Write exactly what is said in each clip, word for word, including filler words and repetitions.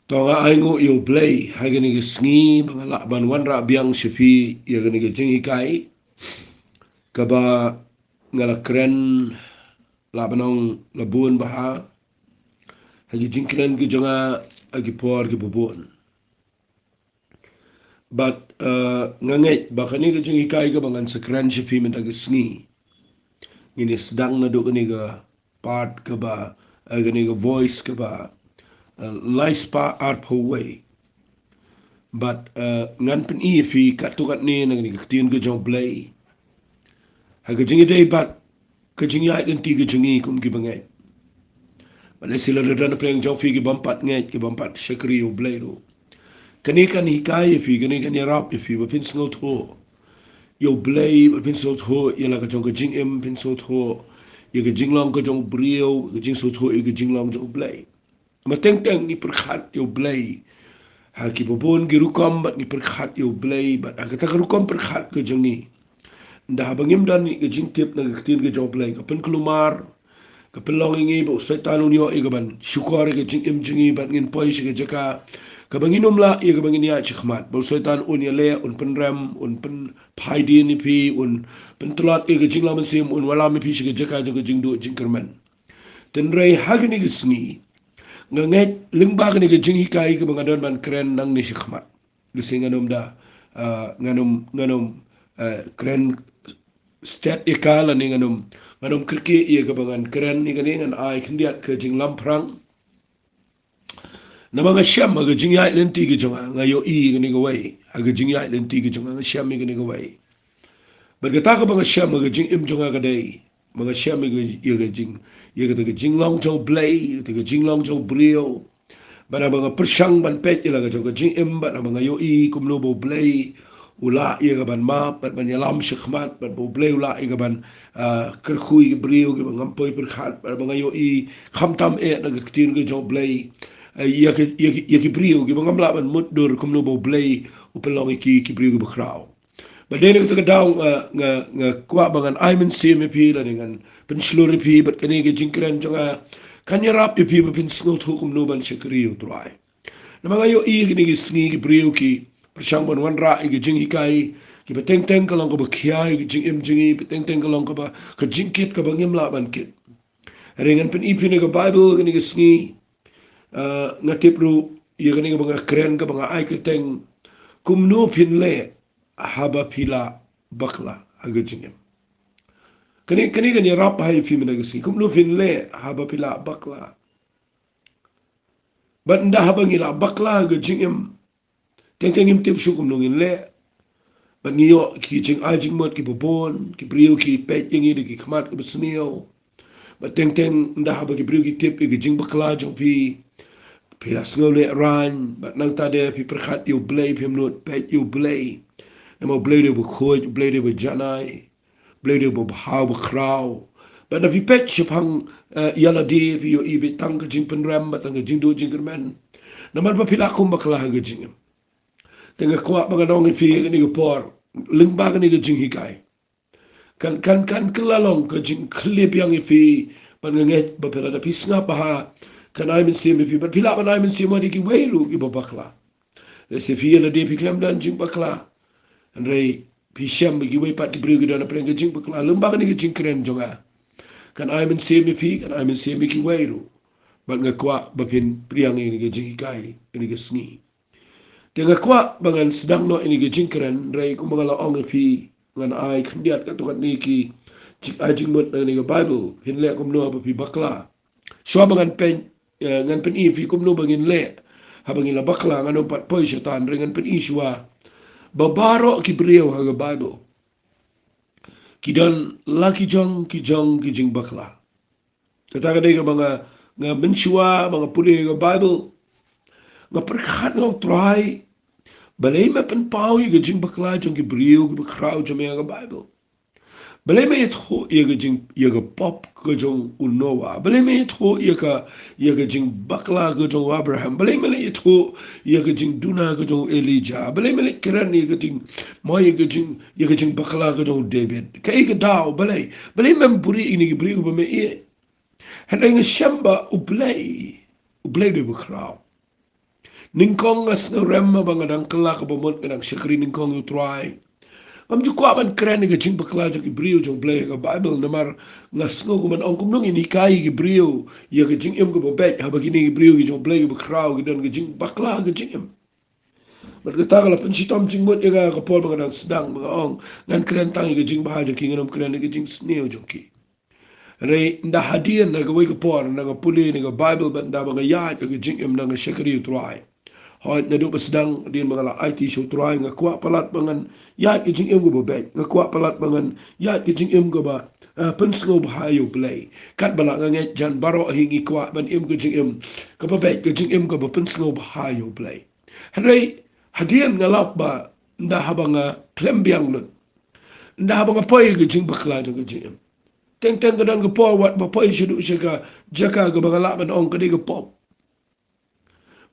To nga ai nguh ïa U Blei ha kane ka sngi ba nga lah ban wanrah biang sha phi ïa kane ka jinghikai kaba nga la kren, lah ban ong la bun bha ha ki jingkren ki jong nga ha ki por kiba bun. Bad, eh, nga ngeit ba kane ka jinghikai kaba ngan sa kren sha phi mynta ka sngi, ngin ïa sdang naduh kane ka part kaba, eh, kane ka voice kaba, eh, lai spah arphew wei. Bad, eh, ngan pyni ïa phi katto katne na kane ka ktien ka jong U Blei ha ka jingïadei bad ka jingïaid lynti ka jong ngi kum ki bangeit. Bad lehse la dang don na pdeng jong phi ki bym pat ngeit, ki bym pat shakri ïa U Blei ruh. Kane kan hikai ïa phi, kane kan ïarap ïa phi ba phin sngewthuh ïa U Blei, ba phin sngewthuh ïa la ka jong ka jingim, phin sngewthuh ïa ka jinglong ka jong u briew, ka jingsngewthuh ïa ka jinglong jong U Blei. Ba teng teng ngi pyrkhat ïa U Blei ha kiba bun ki rukom, bad ngi pyrkhat ïa U Blei bad ha kata ka rukom pyrkhat ka jong ngi, ynda haba ngim don ka jingtip na ka ktien ka jong U Blei, ka pynkulmar, ka pynlong ïa ngi ba u Soitan un ïoh ïa kaban shukor ïa ka jingim jong ngi bad ngin poi sha ka jaka kaba ngin ym lah ïa kaba ngin ïaid shakhmat. Ba u Soitan un ïaleh, un pynrem, un pynphai dien ïa phi, un pyntlot ïa ka jinglong mynsiem, un wallam ïa phi sha ka jaka jong ka jingduh jingkyrmen. Hynrei ha kane ka sngi nga ngeit lyngba kane ka jinghikai kaba nga don ban kren nangne shakhmat, lehse ngan ym da, ah, ngan ym, ngan ym, eh, kren stet ïa ka lane ngan ym, ngan ym kyrkieh ïa kaba ngan kren ïa kane, ngan ai khyndiat ka jinglamphrang. Namar nga shem ha ka jingïaid lynti ka jong nga, nga ïohi ïa kane kawei, ha ka jingïaid lynti ka jong nga, nga shem ïa kane kawei. Bad kata kaba nga shem ha ka jingim jong nga ka dei ba nga shem ïa ka, ïa ka jing, ïa kata ka jinglong jong U Blei, kata ka jinglong jong u briew. Bad haba nga pyrshang ban peit ïa la ka jong ka jingim, bad haba nga ïohi kumno ba U Blei u lah ïa kaban map bad ban ïalam shakhmat, bad ba U Blei u lah ïa kaban, ah, kyrkhu ïa ki briew kiba ngam poi pyrkhat, bad haba nga ïohi khamtam eh na ka ktien ka jong U Blei, eh, ïa ki, ïa ki, ïa ki briew kiba ngam lah ban mutdur, kumno ba U Blei u pynlong ïa ki ki briew kiba khraw. Bad dei na kata ka daw nga, nga, nga kwah ba ngan ai mynsiem ïa phi lane ngan pynshlur ïa phi bad kane ka jingkren jong nga kan ïarap ïa phi ba phin sngewthuh kumno ban shakri ïa U Trai. Namar nga ïohi kine ki sngi ki briew ki pyrshang ban wanrah ïa ki jinghikai kiba teng teng ka long kaba khia ïa ki jingim jong ngi, ba teng teng ka long kaba, ka jingkit kaba ngim lah ban kit. Hynrei ngan pyni ïa phi na ka Baibl kine ki sngi, ah, nga tip ruh ïa kane kaba nga kren kaba nga ai kyrteng, kumno phin leh haba phi la bakla ha ka jingim. Kane, kane kan ïarap ha ïa phi mynta ka sngi, kumno phin leh haba phi la bakla. Bad ynda haba ngi la bakla ha ka jingim, teng teng ngim tip shuh kumno ngin leh. Bad ngi ïoh ki jingai jingmut kiba bun, ki briew ki peit ïa ngi da ki khmat kiba sniew. Bad teng teng ynda haba ki briew ki tip ïa ka jingbakla jong phi, phi la sngew lehraiñ, bad nangta de phi pyrkhat ïa U Blei, phim nud peit ïa U Blei. Namar U Blei u dei uba khuid, U Blei u dei uba janai, U Blei u dei uba bha uba khraw. Bad ynda phi peit shaphang, eh, ïa lade, phi ïohi ba tang ka jingpynrem bad tang ka jingduh jingkyrmen. Namar ba phi la kum bakla ha ka jingim. Te nga kwah ba ngan ong ïa phi ha kane ka por, lyngba kane ka jinghikai, kan, kan, kan kylla long ka jingkylli biang ïa phi. Bad nga ngeit ba phi, lada phi sngap bha, kan ai mynsiem ïa phi, bad phi lah ban ai mynsiem ïa kiwei ruh kiba bakla. Lehse phi ïa lade phi khlem don jingbakla, hynrei phi shem ba kiwei pat ki briew ki don hapdeng ka jingbakla. Lyngba kane ka jingkren jong nga kan ai mynsiem ïa phi, kan ai mynsiem ïa kiwei ruh. Bad nga kwah ba phin pdiang ïa kane ka jinghikai kane ka sngi. Te nga kwah ba ngan sdang noh ïa kane ka jingkren, hynrei kumba nga la ong ïa phi, ngan ai khyndiat katto katne ki jingai jingmut na kane ka Baibl, phin leh kumno haba phi bakla. Shuwa ba ngan pyn, eh, ngan pyni ïa phi kumno ba ngin leh haba ngi la bakla, ngan ym pat poi sha ta, hynrei ngan pyni shuwa ba baroh ki briew ha ka Baibl ki don la ki jong, ki jong ki jingbakla. Kata ka dei kaba nga, nga mynshuwa ba nga pule ka Baibl, nga pyrkhat, nga ong, Trai, balei me pynpaw ïa ka jingbakla jong ki briew kiba khraw jong me ha ka Baibl? Balei me ïathuh ïa ka jing, ïa ka pop ka jong u Noah? Balei me ïathuh ïa ka, ïa ka jingbakla ka jong u Abraham? Balei me la ïathuh ïa ka jingduna ka jong u Elijah? Balei me la kren ïa ka jing, mo ïa ka jing, ïa ka jingbakla ka jong u David? Kaei ka daw, balei? Balei mem buhrieh ïa kine ki briew ba me ïeit? Hynrei nga shem ba U Blei, U Blei u dei uba khraw. Nyngkong nga sngew rem haba nga dang kylla kaba mut, nga dang shakri nyngkong ïa u Trai. Ngam ju kwah ban kren ïa ka jingbakla jong ki briew jong U Blei ha ka Baibl, namar nga sngew kumno, ong kumno ngin hikai ïa ki briew ïa ka jingim kaba beit, haba kine ki briew ki jong U Blei kiba khraw ki don ka jingbakla ka jingim. Bad kata ka la pynshitom jingmut ïa nga ha ka por ba nga dang sdang, ba nga ong ngan kren tang ïa ka jingbha jong ki, ngan ym kren ïa ka jingsniew jong ki. Hynrei ynda hadien, ha kawei ka por, ynda nga pule ïa ka Baibl bad ynda ba nga ïaid ïa ka jingim, ynda nga shakri ïa u Trai. Hooid, naduh ba sdang, hadien ba nga la aiti sha u Trai, nga kwah palat ba ngan ïaid ïa ka jingim kaba beit, nga kwah palat ba ngan ïaid ïa ka jingim kaba, eh, pynsngewbha ïa U Blei. Katba lah nga ngeit jan baroh hi ngi kwah ban im ka jingim kaba beit, ka jingim kaba pynsngewbha ïa U Blei. Hynrei hadien nga lap ba ynda haba nga khlem biang lut, ynda haba nga poi ïa ka jingbakla jong ka jingim, teng teng ka don ka por wat ba poi shaduh sha ka jaka kaba nga lah ban ong ka dei ka pop.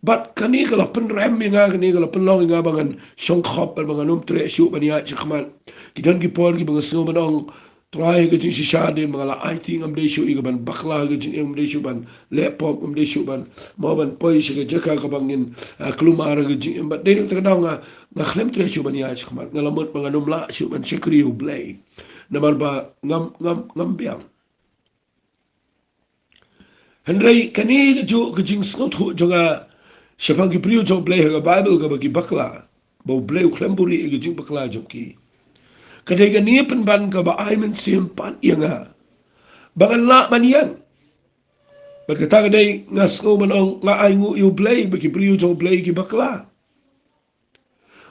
Bad kane ka la pynrem ïa nga, kane ka la pynlong ïa nga ba ngan shongkhop bad ba ngan ym treh shuh ban ïaid shakhmat. Ki don ki por kiba nga sngew ban ong, Trai, ka jingshisha, hadien ba nga la aiti ngam dei shuh ïa kaban bakla ha ka jingim, ngam dei shuh ban leh pop, ngam dei shuh ban, mo, ban poi sha ka jaka kaba ngin, ah, kulmar ha ka jingim. Bad dei na kata ka daw nga, nga khlem treh shuh ban ïaid shakhmat. Nga la mut ba ngan ym lah shuh ban shakri ïa U Blei, namar ba ngam, ngam, ngam biang. Hynrei kane kajuh ka jingsngewthuh jong nga shaphang ki briew jong U Blei ha ka Baibl kaba ki bakla, ba U Blei u khlem buhrieh ïa ka jingbakla jong ki, ka dei kane pynban kaba ai mynsiem pat ïa nga ba ngan lah ban ïeng. Bad kata ka dei, nga sngew ban ong, nga ainguh ïa U Blei ba ki briew jong U Blei ki bakla.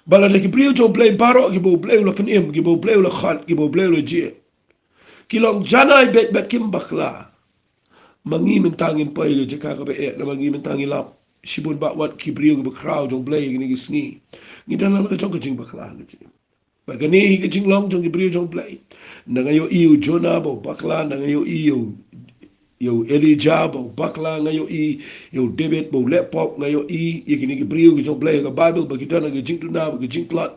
Ba lada ki briew jong U Blei baroh kiba U Blei u la pynim, kiba U Blei u la khot, kiba U Blei u la jied, ki long janai beit bad kim bakla, ma ngi mynta ngin poi ha ka jaka kaba eh, namar ngi mynta ngi lap shibun bah wat ki briew kiba khraw jong U Blei ha kine ki sngi. Ngi don la ka jong ka jingbakla ka jingim. Bad kane hi ka jinglong jong ki briew jong U Blei. Ynda nga ïohi ïa u Jonah ba u bakla, ynda nga ïohi ïa u, ïa u Elijah ba u bakla, nga ïohi ïa u David ba u leh pop, nga ïohi ïa kine ki briew ki jong U Blei ha ka Baibl ba ki don ha ka jingduna, ba ka jingtlot.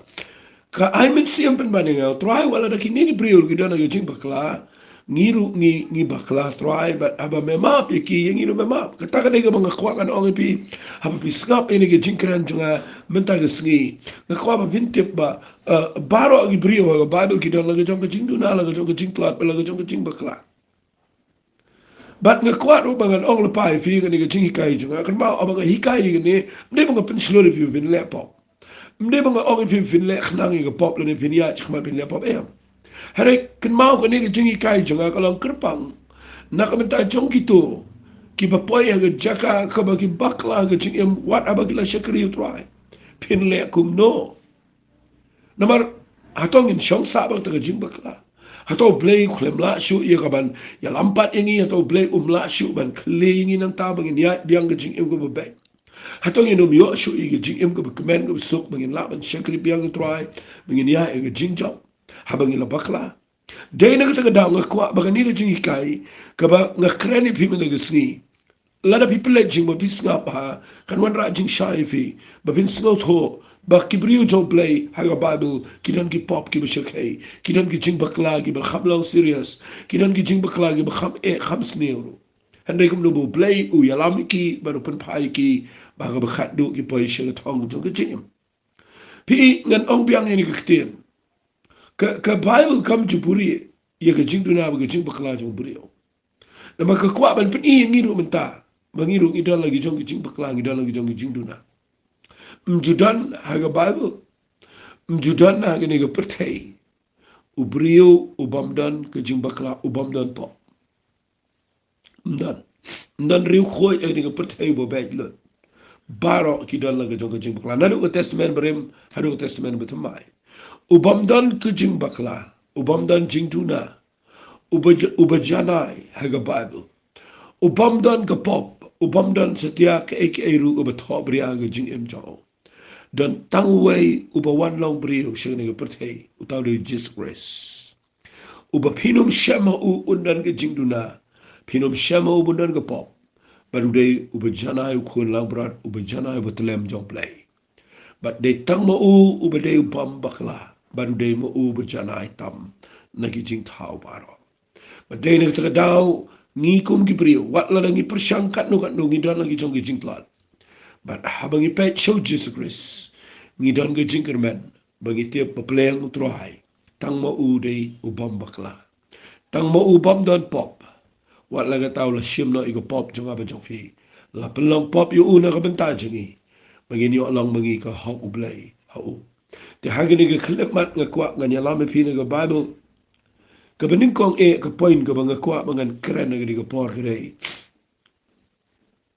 Ka ai mynsiem pynban ïa nga, Trai, wat lada kine ki briew ki don ha ka jingbakla, ngi ruh ngi, ngi bakla, Trai, bad haba me map ïa ki, ïa ngi ruh me map. Kata ka dei kaba nga kwah ngan ong ïa phi, haba phi sngap ïa kane ka jingkren jong nga mynta ka sngi. Nga kwah ba phin tip ba, eh, baroh ki briew ha ka Baibl ki don la ka jong ka jingduna, la ka jong ka jingtlot, bad la ka jong ka jingbakla. Bad nga kwah ruh ba ngan ong lypa ïa phi, kane ka jinghikai jong nga, kynmaw, haba nga hikai ïa kane, ym dei ba nga pynshlur ïa phi ba phin leh pop. Ym dei ba nga ong ïa phi ba phin leh khnang ïa ka pop lane phin ïaid shakhmat phin leh pop, em. Hynrei kynmaw, kane ka jinghikai jong nga ka long kyrpang na ka bynta jong kito kiba poi ha ka jaka kaba ki bakla ha ka jingim, wat haba ki la shakri ïa u Trai. Phin leh kumno? Namar hato ngin shong sah bad kata ka jingbakla? Hato U Blei u khlem lah shuh ïa kaban ïalam pat ïa ngi? Hato U Blei um lah shuh ban kylli ïa ngi nangta ba ngin ïaid biang ka jingim kaba beit? Hato ngin ym ïoh shuh ïa ka jingim kaba kmen, kaba suk, ba ngin lah ban shakri biang ïa u Trai, ba ngin ïaid ïa ka jingjop haba ngi la bakla? Dei na kata ka daw nga kwah ba kane ka jinghikai kaba nga kren ïa phi mynta ka sngi, lada phi pynleit jingmut, phi sngap bha, kan wanrah jingshai ïa phi ba phin sngewthuh ba ki briew jong U Blei ha ka Baibl ki don ki pop kiba shyrkhei, ki don ki jingbakla kiba kham long serious, ki don ki jingbakla kiba kham eh, kham sniew ruh. Hynrei kumno ba U Blei u ïalam ïa ki bad u pynphai ïa ki, ba ha kaba khatduh ki poi sha ka thong jong ka jingim. Phi, ngan ong biang ïa kane ka ktien. Ka, ka Baibl kam ju buhrieh ïa ka jingduna bad ka jingbakla jong u briew. Namar ka kwah ban pyni ïa ngi ruh mynta ba ngi ruh ngi don la ki jong ki jingbakla, ngi don la ki jong ki jingduna. Ym ju don ha ka Baibl, ym ju don ha kane ka pyrthei u briew u bym don ka jingbakla, u bym don pop. Ym don. Ym don riewkhuid ha kane ka pyrthei ba beit lut. Baroh ki don la ka jong ka jingbakla, naduh ka Testament Barim haduh ka Testament Bathymmai. U bym don ka jingbakla, u bym don jingduna, uba j-, uba janai ha ka Baibl. U bym don ka pop, u bym don satia kaei kaei ruh kaba thohbria ha ka jingim jong u. Don tang uwei uba wan long briew sha kane ka pyrthei, uta u dei u Jisu Khrist. Uba phin ym shem ha u un don ka jingduna, phin ym shem ha u un don ka pop. Bad u dei uba janai, u khun langbrot, uba janai, uba tyllem jong U Blei. Bad dei tang ma u uba dei u bym bakla, bad u dei ma u uba janai tam na ki jingthaw baroh. Bad dei na kata ka daw ngi kum ki briew, wat lada ngi pyrshang katno katno, ngi don la ki jong ki jingtlot. Bad haba ngi peit sha u Jisu Khrist, ngi don ka jingkyrmen ba ngi tip ba Blei U Trai, tang ma u dei u bym bakla. Tang ma u bym don pop. Wat la kata u la shim noh ïa ka pop jong nga bad jong phi. La pynlong pop ïa u na ka bynta jong ngi, ba ngin ïoh long ma ngi ka hok U Blei ha u. Te ha kane ka khyllipmat nga kwah ngan ïalam ïa phi na ka Baibl. Kaba nyngkong eh, ka point kaba nga kwah ba ngan kren ha kane ka por ka dei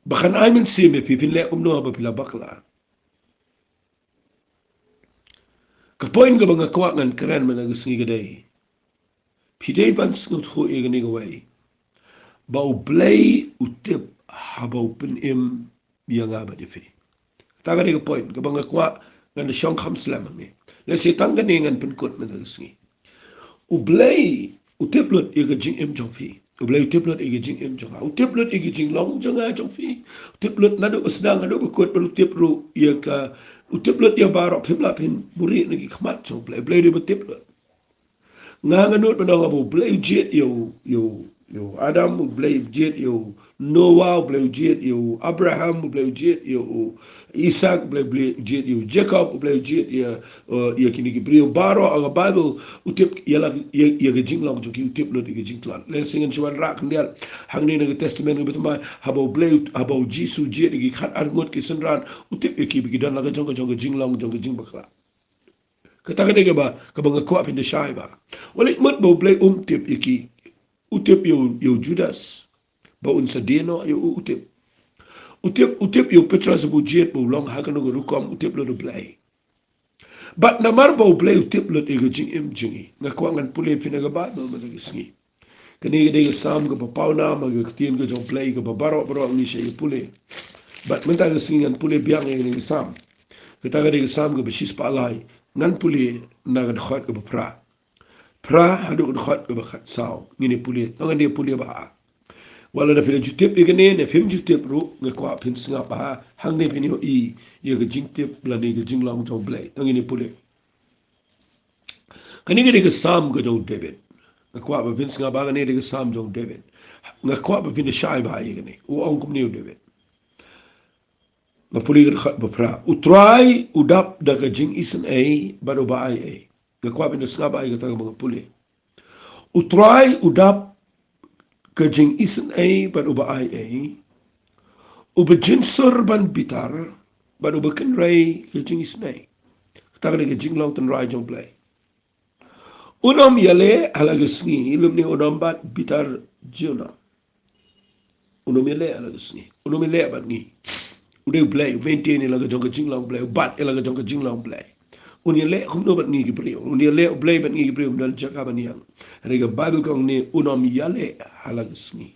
ba kan ai mynsiem ïa phi, phin leh kumno haba phi la bakla. Ka point kaba nga kwah ngan kren mynta ka sngi ka dei, phi dei ban sngewthuh ïa kane kawei, ba U Blei u tip haba u pynim ïa nga bad ïa phi. Kata ka dei ka point kaba nga kwah ngan da shong kham slem hangne. Lehse tang kane ngan pynkut mynta ka sngi. U Blei u tip lut ïa ka jingim jong phi. U Blei u tip lut ïa ka jingim jong nga. U tip lut ïa ka jinglong jong nga jong phi. U tip lut naduh ba sdang haduh ba kut, bad u tip ruh ïa ka, u tip lut ïa baroh, phim lah phin buhrieh na ki khmat jong U Blei. U Blei u dei ba tip lut. Nga nga nud ban ong haba U Blei u jied ïa u, ïa u, ïa u Adam, U Blei u jied ïa u Noah, U Blei u jied ïa u Abraham, U Blei u jied ïa u Isaak, U Blei, Blei u jied ïa u Jakob, U Blei u jied ïa, eh, ïa kine ki briew baroh ha ka Baibl, u tip ïa la, ïa, ïa ka jinglong jong ki, u tip lut ïa ka jingtlot. Lehse ngan shu wanrah khyndiat hangne na ka Testament kaba thymmai, haba U Blei, haba U Jisu u jied ïa ki khatar ngut ki synran, u tip ïa ki ba ki don la ka jong ka jong ka jinglong jong ka jingbakla. Kata ka dei kaba, kaba nga kwah phin da shai bha. Wat leit mut ba U Blei um tip ïa ki. U tip ïa u, ïa u Judas ba un sa die noh ïa u, u tip. U tip, u tip ïa u Petros ba u jied ba u long ha kano ka rukom, u tip lut U Blei. Bad namar ba U Blei u tip lut ïa ka jingim jong ngi, nga kwah ngan pule phi na ka Baibl mynta ka sngi. Kane ka dei ka Salm kaba pawnam ha ka ktien ka jong U Blei kaba baroh baroh ngi shait ïa pule. Bad mynta ka sngi ngan pule biang ïa kane ka Salm. Kata ka dei ka Salm kaba shispah lai. Ngan pule na ka dkhot kaba phra. Phra haduh ka dkhot kaba khatsaw. Ngin ïa pule. Tang ngan ïa pule bha. Wat lada phi la ju tip ïa kane ne phim ju tip ruh, nga kwah phin sngap bha. Hangne phin ïohi ïa ka jingtip lane ka jinglong jong U Blei. Tang ngin ïa pule. Kane ka dei ka Salm ka jong u David. Nga kwah ba phin sngap ba kane ka dei ka Salm jong u David. Nga kwah ba phin da shai bha ïa kane. U ong kumne u David. Nga pule ka dkhot ba phra. U Trai u dap da ka jingisynei bad uba aiei. Nga kwah phin da sngap bha ïa kata kaba nga pule. U Trai u dap ka jingisynei bad uba aiei, uba jynsur ban bitar bad uba kynrei ka jingisynei. Kata ka dei ka jinglong tynrai jong U Blei. Un ym ïaleh ha la ka sngi, lymne un ym bat bitar junom. Un ym ïaleh ha la ka sngi. Un ym ïaleh bad ngi. U dei U Blei, u maintain ïa la ka jong ka jinglong U Blei, u bat ïa la ka jong ka jinglong U Blei. Un ïaleh kumno bad ngi ki briew? Un ïaleh U Blei bad ngi ki briew, ym don jaka ban ïeng. Hynrei ka Baibl ka ong ne un ym ïaleh ha la ka sngi.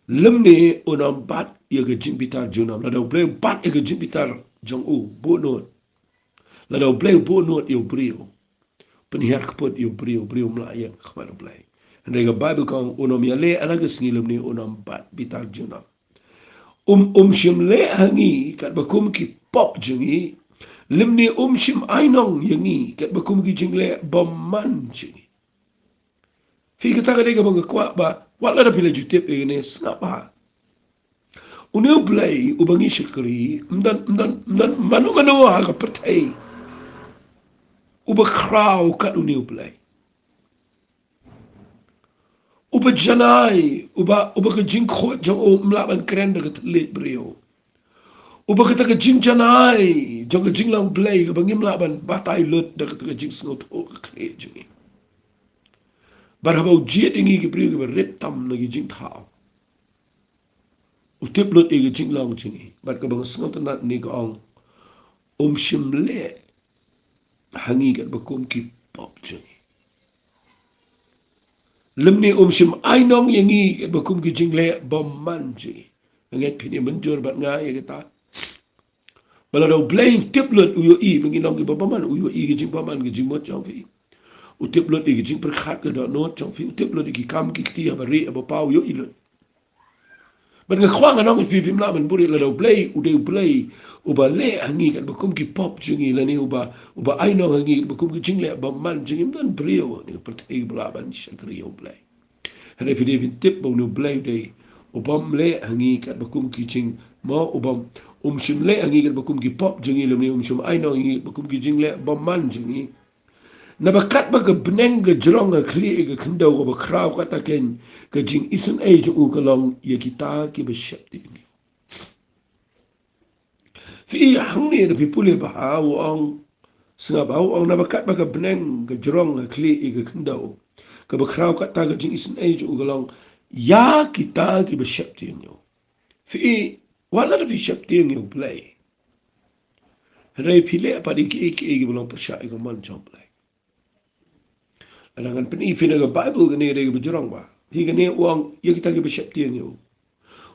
Lymne un ym bat ïa ka jingbitar junom. Lada U Blei u bat ïa ka jingbitar jong u, buh nud. Lada U Blei u buh nud ïa u briew, pynhiar kput ïa u briew, u briew um lah ïeng ha khmat U Blei. Hynrei ka Baibl ka ong un ym ïaleh ha la ka sngi, lymne un ym bat bitar junom. Um, um shym leh ha ngi katba kum ki pop jong ngi, lymne um shym ainong ïa ngi katba kum ki jingleh bymman jong ngi. Phi, kata ka dei kaba nga kwah ba wat lada phi la ju tip ïa kane, sngap bha. Une U Blei uba ngi shakri, ym don, ym don, ym don mano mano ha ka pyrthei uba khraw kat une U Blei. Uba janai, uba, uba ka jingkhuid jong u ym lah ban kren da ka thylliej briew. Uba kata ka jingjanai jong ka jinglong Blei kaba ngim lah ban batai lut da kata ka jingsngewthuh ka khlieh jong ngi. Bad haba u jied ïa ngi ki briew kiba rit tam na ki jingthaw, u tip lut ïa ka jinglong jong ngi. Bad kaba nga sngewtynnat ne ka ong, um shym leh ha ngi katba kum ki pop jong ngi, lymne um shym ainong ïa ngi katba kum ki jingleh bymman jong ngi. Nga ngeit phin ïa mynjur bad nga ïa kata. Ba lada U Blei u tip lut, u ïohi ba ngi long kiba bymman, u ïohi ki jingbymman ki jingmut jong phi. U tip lut ïa ki jingpyrkhat ka dohnud jong phi, u tip lut ïa ki kam ki kti haba rieh haba paw, u ïohi lut. Bad nga kwah ngan ong ïa phi, phim lah ban buhrieh, lada U Blei u dei U Blei uba leh ha ngi katba kum ki pop jong ngi, lane uba, uba ainong ha ngi katba kum ki jingleh bymman jong ngi, ym don briew ha kane ka pyrthei ba lah ban shakri ïa U Blei. Hynrei phi dei phin tip ba une U Blei u dei u bym leh ha ngi katba kum ki jing, mo, u bym, um shym leh ha ngi katba kum ki pop jong ngi, lymne um shym ainong ha ngi katba kum ki jingleh bymman jong ngi. Naba katba ka bneng ka jrong ha khlieh ïa ka khyndew, kaba khraw katta keiñ ka jingisynei jong u ka long ïa kita kiba sheptieng ïa u. Phi i hangne, da phi pule bha, u ong, sngap bha, u ong, naba katba ka bneng ka jrong ha khlieh ïa ka khyndew, kaba khraw katta ka jingisynei jong u ka long ïa kita kiba sheptieng ïa u. Phi i, wat la da phi sheptieng ïa u Blei, hynrei phi leh pat ïa kiei kiei kiba long pyrshah ïa ka mon jong u Blei. Lada ngan pyni phi na ka Baibl, kane ka dei kaba jrong bha. Hi kane u ong ïa kita kiba sheptieng ïa u.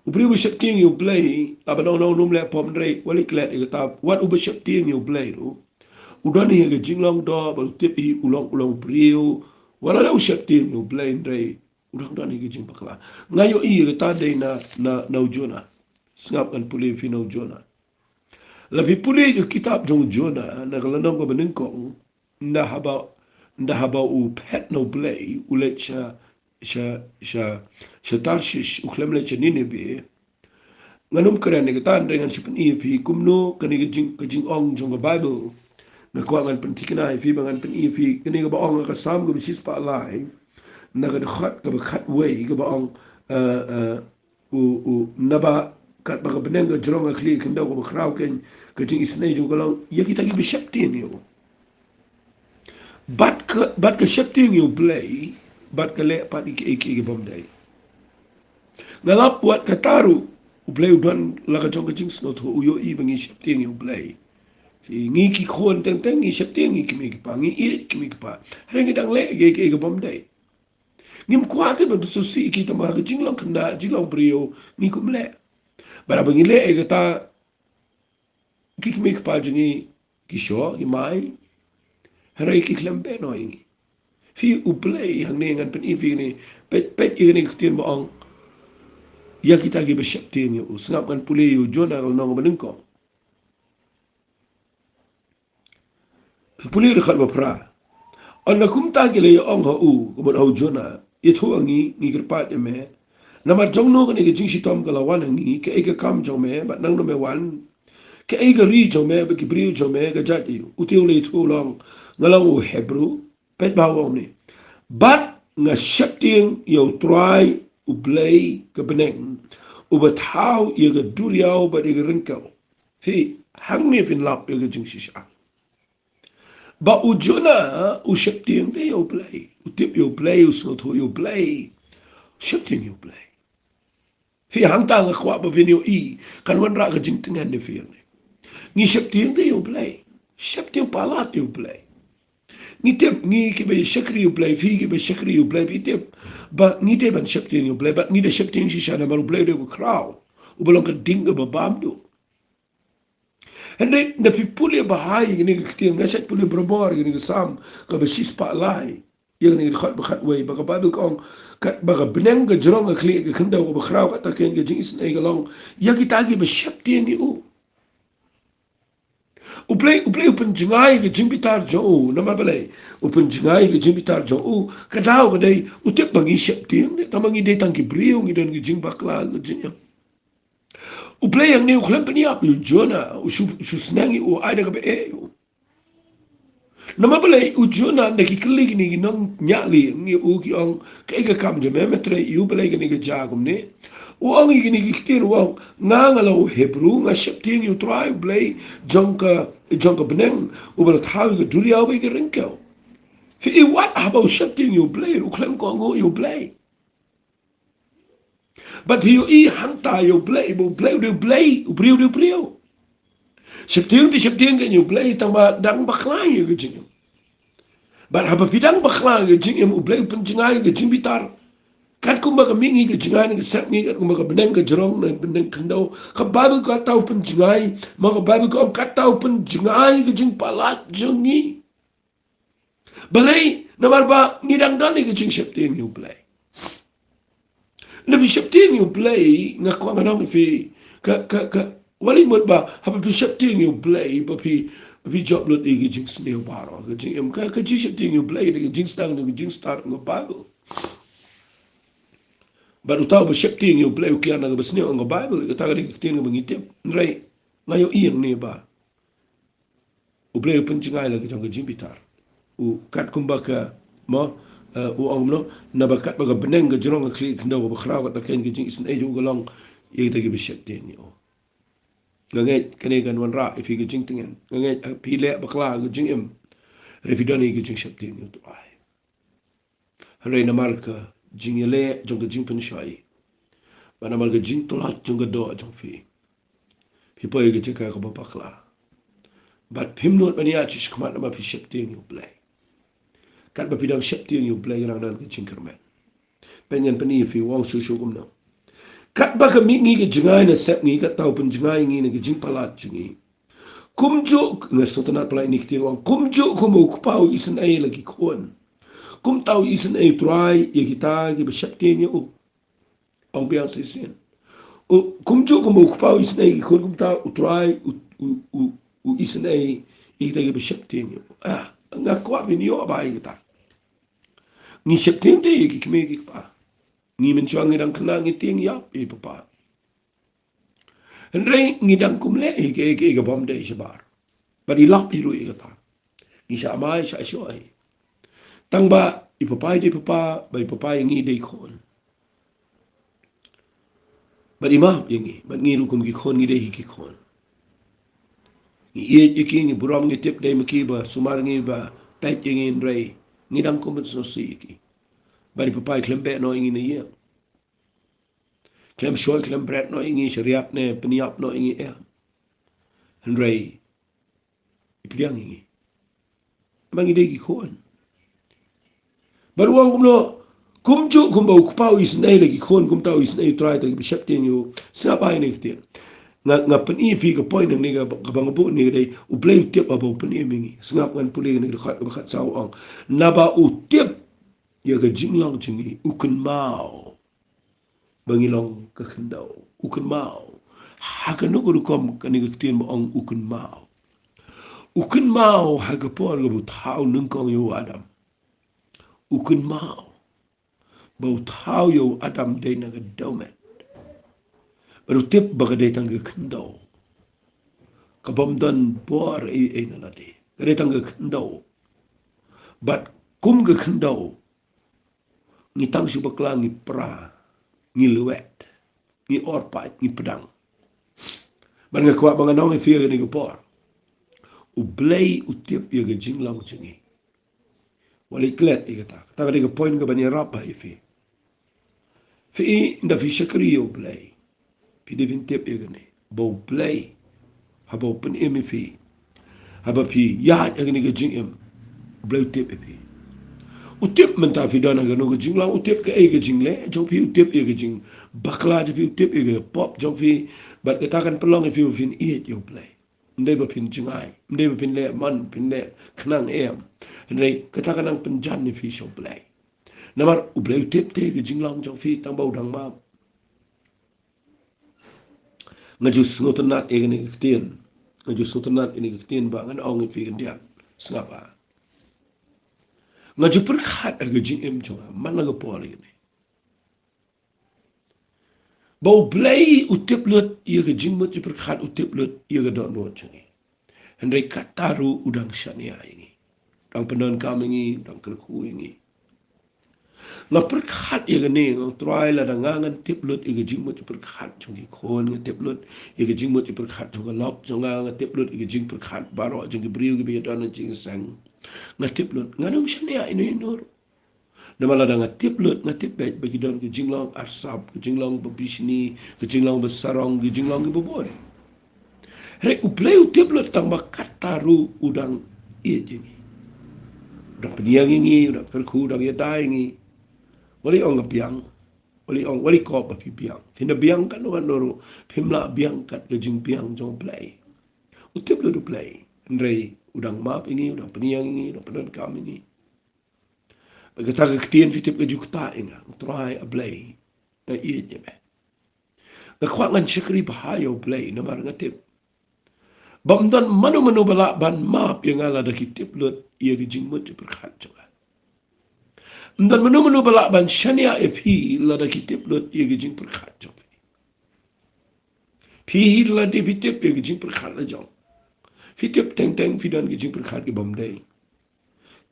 U briew uba sheptieng ïa u Blei, la ban ong, ong, um leh pop, hynrei wat leh klet ïa kata, wat uba sheptieng ïa u Blei ruh u don hi ha ka jinglong doh, bad u tip hi u long, u long briew, wat la u sheptieng ïa u Blei, hynrei u dang don hi ha ka jingbakla. Nga ïohi ïa kata dei na, na, na u Jonah. Sngap, ngan pule phi na u Jonah. La phi pule ïa ka kitab jong u Jonah, na ka lynnong kaba nyngkong, ynda haba, ynda haba u phet na u Blei, u leit sha, sha, sha, sha Tarshish, u khlem leit sha Nineveh. Ngan ym kren ïa kata, hynrei ngan shu pyni ïa phi kumno kane ka jing, ka jingong jong ka Baibl. Nga kwah ngan pynthikna ïa phi, ba ngan pyni ïa phi kane kaba ong ha ka Salm kaba shispah lai, na ka dkhot kaba khatwei, kaba ong, eh, eh, u, u, naba katba ka bneng ka jrong ha khlieh ïa ka khyndew, kaba khraw keiñ ka jingisynei jong u ka long ïa kita kiba sheptieng ïa u. Bad ka, bad ka sheptieng ïa u Blei, bad ka leh pat ïa kiei kiei ki bym dei. Nga lap wat kata ruh, u Blei u don la ka jong ka jingsngewthuh, u ïohi ba ngi sheptieng ïa u Blei. Phi i, ngi ki khun teng teng ngi sheptieng ïa ki kmie ki kpa, ngi ïeit ki kmie ki kpa, hynrei ngi dang leh kiei kiei ki bym dei. Ngim kwah te ban pynsngewsih ïa ki, tangba ha ka jinglong khynnah, jinglong briew, ngi kum leh. Bad haba ngi leh ïa kata, ki kmie ki kpa jong ngi ki shoh, ki mai, hynrei ki khlem beh noh ïa ngi. Phi i, u Blei hangne, ngan pyni ïa phi kane, peit, peit ïa kane ka ktien ba ong ïa kita kiba sheptieng ïa u. Sngap, ngan pule ïa u Jonah ka lynnong kaba nyngkong. Pule dkhot ba phra. Ynda kumta ki la ïa ong ha u, ka mut ha u Jonah, ïathuh ha ngi, ngi kyrpad ïa me. Namar jongno kane ka jingshitom ka la wan ha ngi, kaei ka kam jong me, bad nangno me wan? Kaei ka ri jong me bad ki briew jong me, ka jait aïu? U te u la ïathuh u ong, nga long u Hebru. Peit bha u ong kumne. Bad nga sheptieng ïa u Trai u Blei ka bneng, uba thaw ïa ka duriaw bad ïa ka ryngkew. Phi, hangne phin lap ïa ka jingshisha. Ba u Jonah u sheptieng te ïa u Blei, u tip ïa u Blei, u sngewthuh ïa u Blei, u sheptieng ïa u Blei. Phi, hangta nga kwah ba phin ïohi, kan wanrah ka jingtngen ïa phi hangne. Ngi sheptieng te ïa u Blei, sheptieng palat ïa u Blei. Ngi tip, ngi kiba shakri ïa u Blei, phi kiba shakri ïa u Blei, phi tip ba ngi dei ban sheptieng ïa u Blei, bad ngi da sheptieng shisha namar u Blei u dei uba khraw, uba long ka ding kaba bam duh. Hynrei ynda phi pule bha ïa kane ka ktien, nga shait pule barabor ïa kane ka Salm kaba shispah lai, ïa kane ka dkhot ba khatwei, ba ka Baibl ka ong, katba ka bneng ka jrong ha khlieh ïa ka khyndew, kaba khraw katta keiñ ka jingisynei ka long ïa kita kiba sheptieng ïa u. U Blei, u Blei u pynjngai ïa ka jingbitar jong u. Namar balei u pynjngai ïa ka jingbitar jong u? Ka daw ka dei, u tip ba ngi sheptieng, tangba ngi dei tang ki briew, ngi don ki jingbakla, ki jingim. U Blei hangne u khlem pynïap ïa u Jonah, u shu, u shu sneng ïa u, ai da kaba eh ïa u. Namar balei u Jonah, ynda ki kylli kine ki nongñiah lieng ïa u, ki ong, kaei ka kam jong me, me trei ïa u, balei kane ka jia kumne? U ong ïa kine ki ktien, u ong, nga, nga long u Hebru, nga sheptieng ïa u Trai u Blei jong ka, jong ka bneng, uba la thaw ïa ka duriaw bad ïa ka ryngkew. Phi i, wat haba u sheptieng ïa u Blei ruh u khlem kohnguh ïa u Blei. Bad phi ïohi hangta ïa u Blei, ba u Blei u dei u Blei, u briew u dei u briew. Sheptieng te sheptieng keiñ ïa u Blei, tangba dang bakla ïa ka jingim. Bad haba phi dang bakla ïa ka jingim, u Blei u pynjngai ïa ka jingbitar. Katkum ba ka mihngi ka jngai na ka sepngi, katkum ba ka bneng ka jrong na ka bneng khyndew, ka Baibl kata u pynjngai, ma ka Baibl ka ong kata u pynjngai ïa ka jingpalat jong ngi. Balei? Namar ba ngi dang don ïa ka jingsheptieng ïa u Blei. Ynda phi sheptieng ïa u Blei, nga kwah ngan ong ïa phi, ka, ka, ka, wat leit mut ba haba phi sheptieng ïa u Blei ba phi, ba phi jop lut ïa ka jingsniew baroh, ka jingim, ka, ka jingsheptieng ïa u Blei, ka jingsdang, ka jingstad, ka Baibl. Bad uta uba sheptieng ïa U Blei u kiar na kaba sniew, ong ka Baibl, kata ka dei ka ktien kaba ngi tip. Hynrei nga ïohi hangne ba U Blei u pynjngai la ka jong ka jingbitar. U kat kumba ka, mo, eh, u ong kumno, naba katba ka bneng ka jrong, ka khlieh khyndew kaba khraw, kat ka khein ka jingisynei jong u ka long ïa kita kiba sheptieng ïa u. Nga ngeit kane kan wanrah ïa phi ka jingtngen. Nga ngeit, eh, phi leh bakla ka jingim, hynrei phi don ïa ka jingsheptieng ïa U Trai. Hynrei namar ka jingïaleh jong ka jingpynshoi, bad namar ka jingtlot jong ka doh jong phi, phi poi ha ka jaka kaba bakla. Bad phim nud ban ïaid shakhmat namar phi sheptieng ïa U Blei. Katba phi dang sheptieng ïa U Blei, ka dang don ka jingkyrmen. Peit, ngan pyni ïa phi, u ong shuh shuh kumno. Katba ka mih ngi ka jngai na sep ngi, kata u pynjngai ngi na ka jingpalat jong ngi. Kumjuh, nga sngewtynnat palat ïa kane ka ktien, u ong, kumjuh kumba u kpa u isynei la ki khun, kumta u isynei U Trai ïa kita kiba sheptieng ïa u. Ong biang shisien. U, kumjuh kumba u kpa u isynei ïa ki khun, kumta U Trai u, u, u, u isynei ïa kita kiba sheptieng ïa u. Ah, nga kwah phin ïoh ba ïa kata. Ngi sheptieng te ïa ki kmie ki kpa. Ngi mynshuwa ngi dang khynnah ngi tieng ïap ïa i papa. Hynrei ngi dang kum leh ïa ka, ïa ka, ïa ka bym dei shabar. Bad i lap hi ruh ïa kata. Ngi shah mai shah shoh hi. Tang ba i papa i dei papa, bad i papa ïa ngi dei khun. Bad i map ïa ngi, bad ngi ruh kum ki khun ngi dei hi ki khun. Ngi ïeit ïa ki, ngi burom, ngi tip dei ma ki ba sumar ngi, ba peit ïa ngi, hynrei ngi dang kum ban sngewsih ïa ki. Bad i papa i khlem beh noh ïa ngi na ïing. Khlem shoi, khlem bret noh ïa ngi shariat ne pynïap noh ïa ngi, eh. Hynrei i pdiang ïa ngi. Ba ngi dei ki khun. Bad u ong kumno, kumjuh kumba u kpa u isynei la ki khun, kumta u isynei U Trai ïa kita kiba sheptieng ïa u. Sngap ïa kane ka ktien. Nga, nga pyni ïa phi ka point hangne kaba, kaba nga buh hangne ka dei, U Blei u tip haba u pynim ïa ngi. Sngap, ngan pule kane ka dkhot kaba khatsaw, u ong, naba u tip ïa ka jinglong jong ngi, u kynmaw ba ngi long ka khyndew. U kynmaw. Ha kano ka rukom kane ka ktien ba ong u kynmaw? U kynmaw ha ka por kaba u thaw nyngkong ïa u Adam. U kynmaw ba u thaw ïa u Adam dei na ka dewmet. Bad u tip ba ka dei tang ka khyndew, ka bym don bor ei ei na lade. Ka dei tang ka khyndew. Bad kum ka khyndew, ngi tang shu bakla, ngi pra, ngi lwet, ngi orpait, ngi pdang. Bad nga kwah ba ngan ong ïa phi ha kane ka por, U Blei u tip ïa ka jinglong jong ngi. Wat leit klet ïa kata. Kata ka dei ka point kaban ïarap ha ïa phi. Phi, ynda phi shakri ïa U Blei, phi dei phin tip ïa kane, ba U Blei, haba u pynim ïa phi, haba phi ïaid ha kane ka jingim, U Blei u tip ïa phi. U tip mynta phi don ha kano ka jinglong, u tip kaei ka jingleh jong phi, u tip ïa ka jingbakla jong phi, u tip ïa ka pop jong phi. Bad kata kan pynlong ïa phi ba phin ïeit ïa U Blei. Ym dei ba phin jngai, ym dei ba phin leh mon, phin leh khnang, em. Hynrei kata ka nang pynjan ïa phi sha U Blei. Namar U Blei u tip te ka jinglong jong phi, tang ba u dang map. Nga ju sngewtynnat ïa kane ka ktien. Nga ju sngewtynnat ïa kane ka ktien ba ngan ong ïa phi khyndiat. Sngap, ah. Nga ju pyrkhat ha ka jingim jong nga man la ka por ïa kane, ba U Blei u tip lut ïa ka jingmut jingpyrkhat, u tip lut ïa ka dohnud jong ngi. Hynrei kata ruh u dang shaniah ïa ngi. U dang pyndonkam ïa ngi, u dang kyrkhu ïa ngi. Nga pyrkhat ïa kane, nga ong, Trai, lada nga ngan tip lut ïa ka jingmut jingpyrkhat jong ki khun, nga tip lut ïa ka jingmut jingpyrkhat jong ka lok jong nga, nga tip lut ïa ka jingpyrkhat baroh jong ki briew kiba ïadon ha jingïaseng. Nga tip lut, ngan ym shaniah ïa uno uno ruh. Namar lada nga tip lut, nga tip beit ba ki don ka jinglong arsap, ka jinglong ba bishni, ka jinglong ba sarong, ka jinglong kaba bun. Hynrei U Blei u tip lut tang ba kata ruh u dang ïeit ïa ngi. U dang pynïeng ïa ngi, u dang kyrkhu, u dang ïada ïa ngi. Wat leit ong ka biang, wat leit ong, wat leit kop ba phi biang. Phin da biang katno katno ruh, phim lah biang kat ka jingbiang jong U Blei. U tip lut U Blei. Hynrei u dang map ïa ngi, u dang pynïeng ïa ngi, u dang pyndonkam ïa ngi. Bad kata ka ktien, phi tip, ka ju ktah ïa nga, Trai, A Blei, nga ïeit ïa me. Nga kwah ngan shakri bha ïa U Blei namar nga tip ba ym don mano mano ba lah ban map ïa nga lada ki tip lut ïa ka jingmut jingpyrkhat jong nga. Ym don mano mano ba lah ban shaniah ïa phi lada ki tip lut ïa ki jingpyrkhat jong phi. Phi hi lada phi tip ïa ki jingpyrkhat la jong. Phi tip teng teng phi don ki jingpyrkhat ki bym dei.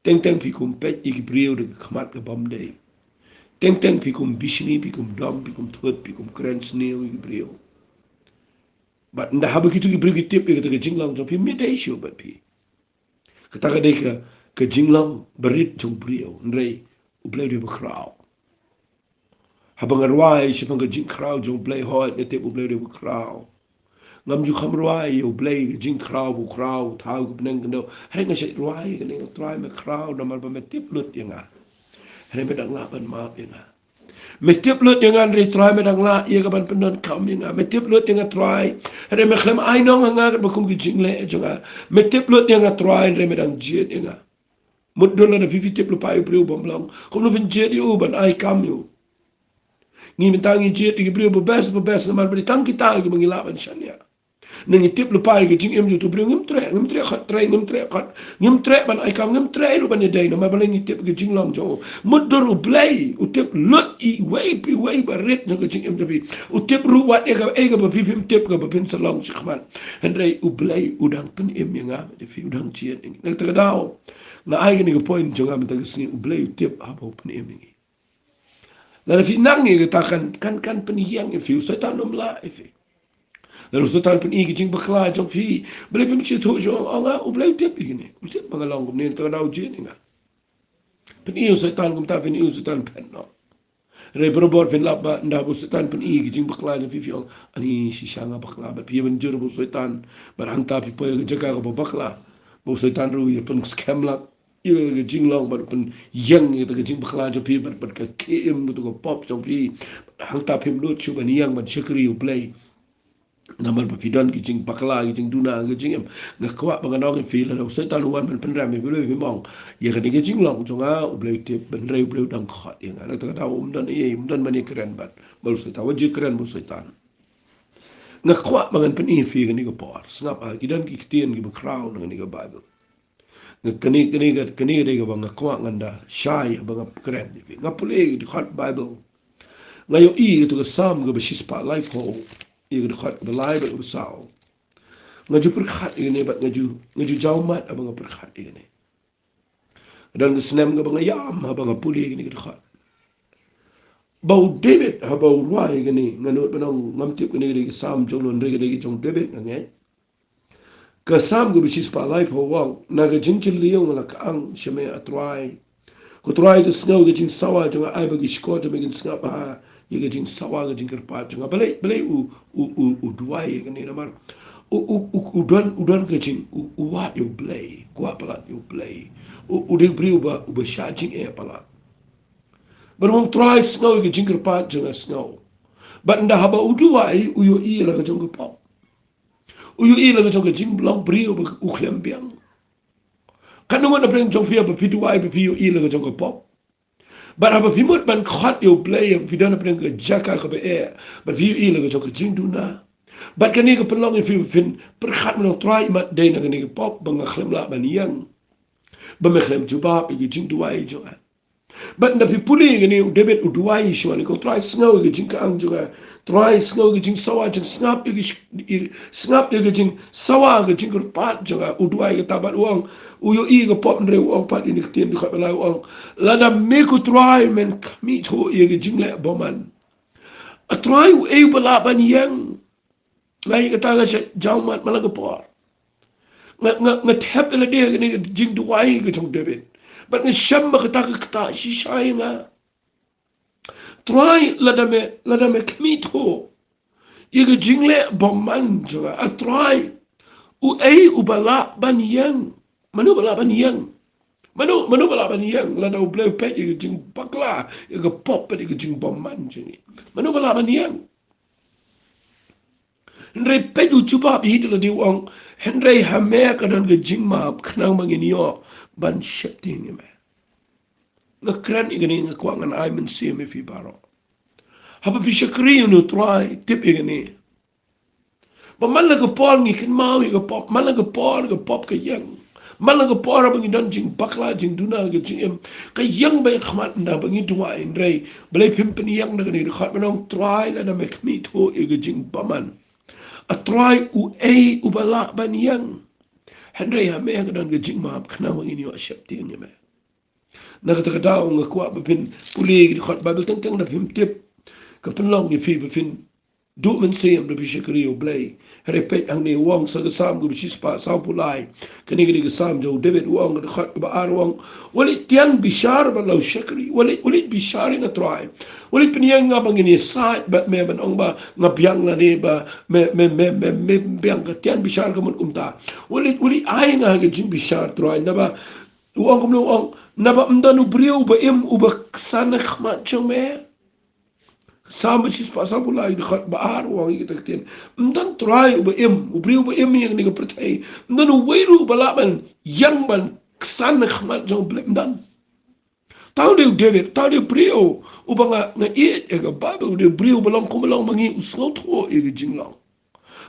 Teng teng phi kum peit ïa ki briew da ki khmat ki bym dei. Teng teng phi kum bishni, phi kum dom, phi kum thut, phi kum kren sniew ïa ki briew. Bad ynda haba kitu ki briew ki tip ïa kata ka jinglong jong phi, ym dei shuh bad phi. Kata ka dei ka, ka jinglong barit jong briew, hynrei U Blei u dei ba khraw. Haba nga rwai shaphang ka jingkhraw jong U Blei, hooid nga tip U Blei u dei ba khraw. Ngam ju kham rwai ïa U Blei ka jingkhraw ba u khraw, thaw ka bneng khyndew. Hynrei nga shait rwai ïa kane, nga, Trai me khraw namar ba me tip lut ïa nga. Hynrei me dang lah ban map ïa nga. Me tip lut ïa nga hynrei Trai me dang lah ïa ka ban pyndonkam ïa nga. Me tip lut ïa nga Trai. Hynrei me khlem ai nong ha nga katba kum ki jingleh jong nga. Me tip lut ïa nga Trai hynrei me dang jied ïa nga. Mutdur lada phi, phi tip lypa ïa u briew bym long, kumno phin jied ïa u ban ai kam ïa u? Ngi mynta ngi jied ïa ki briew ba best, ba best namar ba dei tang kita kiba ngi lah ban shaniah. Ngi tip lypa ïa ka jingim jong utu u briew, ngim treh, ngim treh khot trei, ngim treh khot, ngim treh ban ai kam, ngim treh ruh ban ïadei namar balei? Ngi tip ïa ka jinglong jong u. Mutdur U Blei u tip lut iwei pa iwei barit jong ka jingim jong phi. U tip ruh wat ïa kaei kaba phi phim tip kaba phin sa long shakhmat. Hynrei U Blei u dang pynim ïa nga bad ïa phi, u dang jied ïa ngi. Na kata ka daw nga ai kane ka point jong nga mynta ka sngi, U Blei u tip haba u pynim ïa ngi. Lada phi nang ïa kata kan, kan, kan pynïeng ïa phi, u Soitan um lah ïa phi. Lada u Soitan pyni ki jingbakla jong phi, balei phim sngewthuh shuh? Ong, ah, U Blei u tip ïa kine, u tip ba nga long kumne, te u dei u jied ïa nga. Pyni u Soitan kumta, pyni u Soitan phet noh. Hynrei barabor phin lap ba ynda u Soitan pyni ki jingbakla jong phi, phi ong, ani shisha nga bakla, bad phi ïa ban jur bad u Soitan, bad hangta phi poi ha ka jaka kaba bakla, ba u Soitan ruh u ïa pynskhem lak ïa ka jinglong bad u pynïeng ïa kata ka jingbakla jong phi bad, bad ka khie im kata ka pop jong phi. Bad hangta phim nud shuh ban ïeng ban shakri U Blei. Namar ba phi don ki jingbakla, ki jingduna, ki jingim. Nga kwah ba ngan ong ïa phi, lada u Soitan u wan ban pynrem ïa phi, phi ong, ïa kane ka jinglong jong nga U Blei u tip, hynrei U Blei u dang khot ïa nga. Na kata ka daw um don ei, um don ban ïakren bad, bad u Soitan, wat ju kren bad u Soitan. Nga kwah ba ngan pyni ïa phi kane ka por. Sngap ha, ki don ki ktien kiba khraw na kane ka Baibl. Nga, kane, kane ka, kane ka dei kaba nga kwah ngan da shai haba nga kren ïa phi. Nga pule ïa ka dkhot Baibl. Nga ïohi ïa kata ka Salm kaba shispah laiphew, ïa ka dkhot kaba lai bad kaba saw. Nga ju pyrkhat ïa kane bad nga ju, nga ju jaw mat haba nga pyrkhat ïa kane. Don ka snem kaba nga ïam haba nga pule ïa kane ka dkhot. Ba u David haba u rwai ïa kane, nga nud ban ong ngam tip kane ka dei ka Salm jong u hynrei ka dei ka jong u David nga ngeit. Ka Salm kaba shispah laiphew u ong, na ka jingjylliew nga la kyang sha me, ah Trai. Ko Trai, to sngew ïa ka jingsawa jong nga, ai ba ki shkor jong me kin sngap bha ïa ka jingsawa, ka jingkyrpad jong nga. Balei, balei u, u, u, u duwai ïa kane? Namar u, u, u, u don, u don ka jing, u, u wad ïa U Blei, kwah palat ïa U Blei. U, u dei u briew uba, uba shah jingeh palat. Bad u ong, Trai, sngew ïa ka jingkyrpad jong nga, sngew. Bad ynda haba u duwai, u ïohi la ka jong ka pop. U ïohi la ka jong ka jinglong briew ba u khlem biang. Katno ngut na pdeng jong phi ba phi duwai ba phi ïohi la ka jong ka pop? Bad haba phi mut ban khot ïa U Blei, haba phi don na pdeng ka jaka kaba eh, bad phi ïohi la ka jong ka jingduna, bad kane ka pynlong ïa phi ba phin pyrkhat ban ong, Trai, imat dei na kane ka pop ba nga khlem lah ban ïeng, ba me khlem jubab ïa ka jingduwai jong nga. Bad ynda phi pule ïa kane, u David u duwai shuwa ne, ko Trai, sngew ïa ka jingkyang jong nga. Trai, sngew ïa ka jingsawa jong, sngap ïa ka sh-, ïa, sngap ïa ka jingsawa, ka jingkyrpad jong nga. U duwai kata bad u ong, u ïohi ka pop, hynrei u ong pat ïa kane ka ktien dkhot ba lai, u ong, lada me ko Trai men khmih thuh ïa ka jingleh bymman, ah Trai, uei uba lah ban ïeng? Nga ïa kata nga shait jaw mat man la ka por. Nga, nga, nga thep ïa lade ha kane ka jingduwai ka jong u David. Bad nga shem ba kata ka ktah shisha ïa nga. Trai, lada me, lada me khmih thuh ïa ka jingleh bymman jong nga, ah Trai, uei uba lah ban ïeng? Mano ba lah ban ïeng? Mano, mano ba lah ban ïeng lada U Blei u peit ïa ka jingbakla, ïa ka pop bad ïa ka jingbymman jong ngi? Mano ba lah ban ïeng? Hynrei peit u jubab hi da lade, u ong, hynrei ha me ka don ka jingmap khnang ba ngin ïoh ban sheptieng ïa me. Nga kren ïa kane, nga kwah ngan ai mynsiem ïa phi baroh. Haba phi shakri ïa une u Trai, tip ïa kane, ba man la ka por ngi kynmaw ïa ka pop, man la ka por ka pop ka ïeng, Man la ka por ba ngi don jingbakla, jingduna, ka jingim, ka ïeng beit ha khmat ynda ba ngi duwai, hynrei balei phim pynïeng na kane ka dkhot? Ban ong, Trai, lada me khmih thuh ïa ka jingbymman, A Trai, uei uba lah ban ïeng? Hynrei ha me ka don ka jingmap, khnang ba ngin ïoh sheptieng ïa me. Na kata ka daw nga kwah ba phin pule ïa ki dkhot Baibl teng teng, da phim tip. Ka pynlong ïa phi ba phin duh mynsiem, da phi shakri ïa U Blei. Hynrei peit hangne, u ong sa ka Salm kaba shispah sawphew lai. Kane ka dei ka Salm jong u David, u ong, ka dkhot kaba ar, u ong, Wat leit tian bishar bad la u shakri. Wat leit, wat leit bishar ïa nga, Trai. Wat leit pynïeng ïa nga ba ngin ïasaid bad me, ban ong ba nga biang lane ba me, me, me, me, me biang. Ka tian bishar ka mut kumta. Wat leit, wat leit ai ïa nga ha ka jingbishar, Trai. Naba u ong kumno? U ong, naba ym don u briew uba im uba ksan ha khmat jong me. Salm shispah sawphew lai, dkhot ba ar, u ong ïa kita ki ktien. Ym don Trai uba im, u briew uba im ïa kane ka pyrthei. Ym don uwei ruh uba lah ban ïeng ban ksan ha khmat jong U Blei, ym don. Uta u dei u David, uta u dei u briew uba nga, nga ïeit ïa ka Baibl, u dei u briew uba long kumba long ma ngi, u sngewthuh ïa ka jinglong.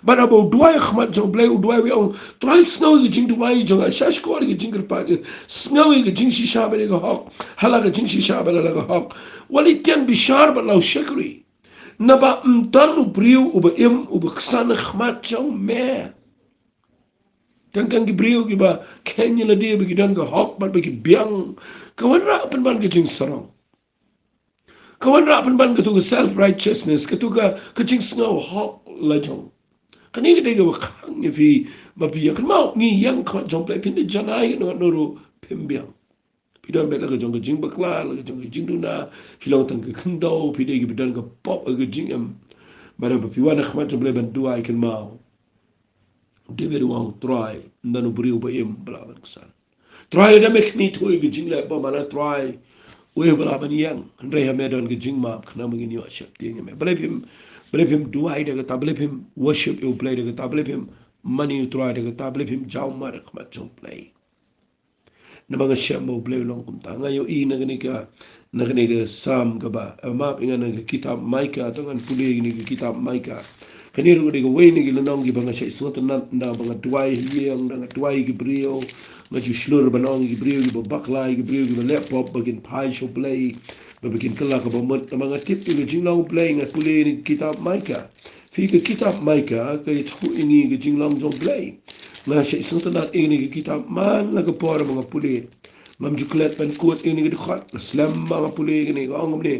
Bad haba u duwai ha khmat jong U Blei, u duwai, u ong, Trai, sngew ïa ka jingduwai jong nga, shah shkor ïa ka jingkyrpad, sngew ïa ka jingshisha bad ïa ka hok ha la ka jingshisha bad ha la ka hok. Wat leit tian bishar bad la u shakri. Naba ym don u briew uba im uba ksan ha khmat jong me. Tang tang ki briew kiba kheiñ ïa lade ba ki don ka hok bad ba ki biang, ka wanrah pynban ka jingsarong. Ka wanrah pynban katu ka self righteousness, katu ka, ka jingsngew hok lajong. Kane ka dei kaba khang ïa phi ba phi ïa kynmaw, ngi ïeng ha khmat jong U Blei, phin da janai kano kano ruh, phim biang. Phi don beit la ka jong ka jingbakla, la ka jong ka jingduna, phi long tang ka khyndew, phi dei kiba don ka pop ha ka jingim. Bad haba phi wan ha khmat jong U Blei ban duwai, kynmaw, David u ong, Trai, ym don u briew uba im ba lah ban ksan. Trai, lada me khmih thuh ïa ka jingleh bymman, A Trai, uei uba lah ban ïeng? Hynrei ha me don ka jingmap, khnang ba ngin ïoh sheptieng ïa me. Balei phim, balei phim duwai da kata, balei phim worship ïa U Blei da kata, balei phim mane ïa U Trai da kata, balei phim jaw mar ha khmat jong U Blei? Namar nga shem ba U Blei u long kumta. Nga ïohi na kane ka, na kane ka Salm kaba, eh, map ïa nga, na ka kitab Micah, to ngan pule ïa kane ka kitab Micah. Kane ruh ka dei kawei na ki lynnong kiba nga shait sngewtynnat, ynda ba nga duwai ha ïing, ynda nga duwai ïa ki briew, nga ju shlur ban ong ïa ki briew kiba bakla, ïa ki briew kiba leh pop, ba kin phai sha U Blei, ba, ba kin kylla kaba mut. Namar nga tip ïa ka jinglong U Blei, nga pule ïa kane ka kitab Micah. Phi, ka kitab Micah ka ïathuh ïa ngi ka jinglong jong U Blei. Nga shait sngewtynnat ïa kane ka kitab man la ka por ba nga pule. Ngam ju klet ban kut ïa kane ka dkhot, nga slem ba nga pule ïa kane, ka ong kumne.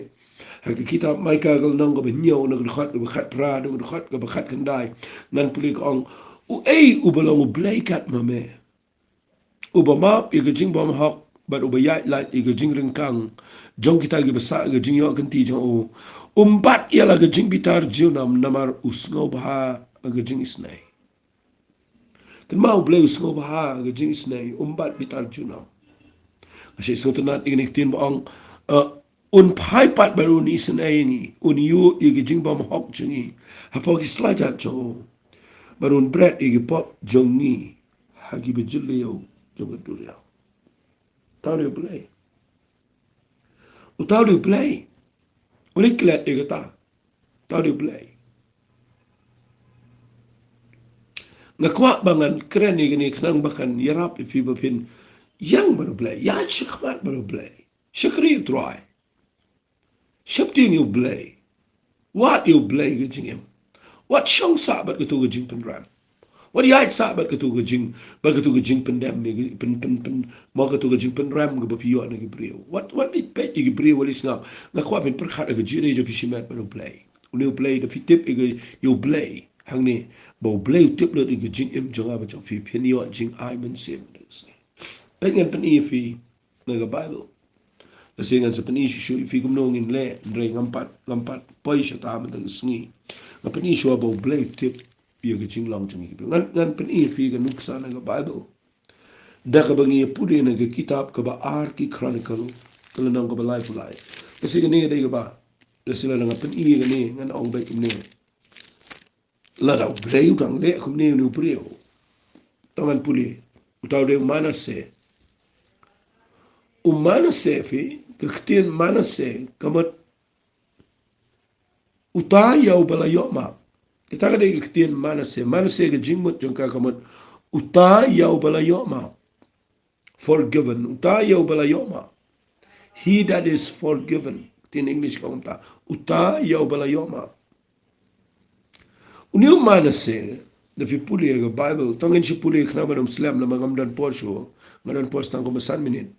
Ha ka kitab Micah ka lynnong kaba hynñiew, na ka dkhot kaba khatphra, na ka dkhot kaba khatkhyndai, ngan pule, ka ong, Uei uba long U Blei kat ma me, uba map ïa ka jingbymhok bad uba ïaid lait ïa ka jingryngkang jong kita kiba sah ïa ka jingïoh kynti jong u? Um bat ïa la ka jingbitar junom, namar u sngewbha ïa ka jingisynei. Kynmaw, U Blei u sngewbha ïa ka jingisynei, um bat bitar junom. Nga shait sngewtynnat ïa kane ka ktien ba ong, eh, un phai pat bad un isynei ïa ngi, un ïuh ïa ka jingbymhok jong ngi hapoh ki slajat jong u, bad un bret ïa ki pop jong ngi ha ki bajylliew jong ka duriaw. Uta u dei U Blei. Uta u dei U Blei. Balei klet ïa kata? Uta u dei U Blei. Nga kwah ba ngan kren ïa kane khnang ba kan ïarap ïa phi ba phin ïeng bad U Blei, ïaid shakhmat bad U Blei. Shakri U Trai. Sheptieng ïa U Blei. Wad ïa U Blei ha ka jingim. Wat shong sah bad kato ka jingpynrem. Wat ïaid sah bad kato ka jing, bad kato ka jingpyndem, ïa ka pyn, pyn, pyn, mo kato ka jingpynrem kaba phi ïoh na ki briew. Wat, wat leit peit ïa ki briew, wat leit sngap. Nga kwah phin pyrkhat ïa ka jingïadei jong phi shimet bad U Blei. Une U Blei, da phi tip ïa ka, ïa U Blei hangne, ba U Blei u tip lut ïa ka jingim jong nga bad jong phi, phin ïoh jingai mynsiem. Peit, ngan pyni ïa phi na ka Baibl. Lehse ngan sa pyni shuh shuh ïa phi kumno ngin leh, hynrei ngam pat, ngam pat poi shata mynta ka sngi. Ngan pyni shuwa ba U Blei u tip ïa ka jinglong jong ngi. Ngan, ngan pyni ïa phi ka nuksa na ka Baibl. Da kaba ngi ïa pule na ka kitab kaba ar ki Chronicle, ka lynnong kaba laiphew lai. Lehse kane ka dei kaba, lehse lada ngan pyni ïa kane, ngan ong beit kumne. Lada U Blei u dang leh kumne ïa une u briew. To ngan pule. Uta u dei u Manasseh. U Manasseh, phi, ka ktien Manasseh ka mut uta ïa uba la ïoh map. Kata ka dei ka ktien Manasseh. Manasseh ka jingmut jong ka ka mut uta ïa uba la ïoh map. forgiven, uta ïa uba la ïohmap. He that is forgiven. Ktien English ka ong kumta, uta ïa uba la ïohmap. Une u Manasseh, lada phi pule ïa ka Bible, tang ngin shu pule khnang ban ym slem, namar ngam don por shuh, nga don por tang kumba san minit.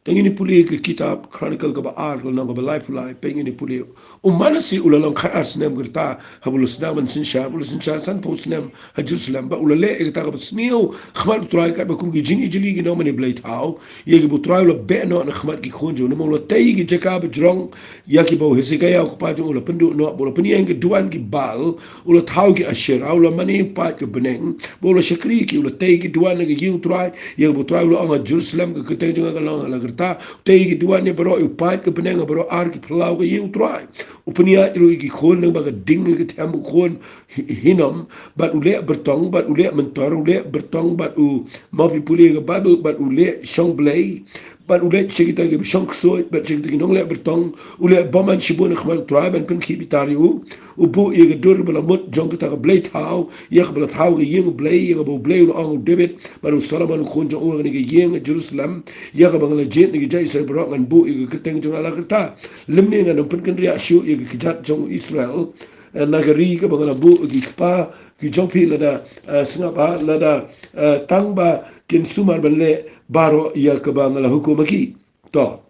Tang ngin pule ïa ka kitab Chronicle kaba ar, ka lynnong kaba laiphew lai, peit ngin pule. U Manasseh u la long khatar snem ka rta, haba u la sdang ban synshar, u la synshar sanphew snem ha Jerusalem, bad u la leh ïa kata kaba sniew ha khmat u Trai, katba kum ki jingijli ki nongmane blei thaw, ïa kiba u Trai u la beh noh na khmat ki khun jong u, namar u la tei ïa ki jaka bajrong, ïa kiba u Hezekiah u kpa jong u u la pynduh noh, bad u la pynïeng ki duwan ki Baal, u la thaw ki Asherah, u la mane ïa u paid ka bneng, bad u la shakri ïa ki, u la tei ïa ki duwan na ka ïing u Trai, ïa kaba u Trai u la ong ha Jerusalem, ka kyrteng jong nga ka long ha la ka rta, u tei ïa ki duwan ïa baroh, ïa u paid ka bneng, ha baroh ar ki phyllaw ka ïing u Trai. U pynïaid ruh ïa ki khun lyngba ka ding ka them u khun Hi-, Hinnom, bad u leh byrtong, bad u leh myntor, u leh byrtong, bad u, ma phi pule ïa ka Bible, bad u leh shong blei, bad u leh sha kita ki shong ksuid, bad sha kita ki nongleh byrtong, u leh bymman shibun ha khmat u Trai ban pynkhih bitar ïa u, u buh ïa ka dur ba la mut jong kata ka blei thaw, ïa kaba la thaw ka ïing u Blei, ïa kaba u Blei u la ong u David, bad u Solomon u khun jong u, ha kane ka ïing ha Jerusalem, ïa kaba nga la jied na ki jait Israel baroh ngan buh ïa ka kyrteng jong nga ha la ka rta. Lymne ngan ym pynkynriah shuh ïa ka kjat jong u Israel, eh, na ka ri kaba nga la buh ïa ki kpa ki jong phi lada, eh, sngap ha, lada, eh, tang ba kin sumar ban leh baroh ïa kaba nga la hukum ha ki. To.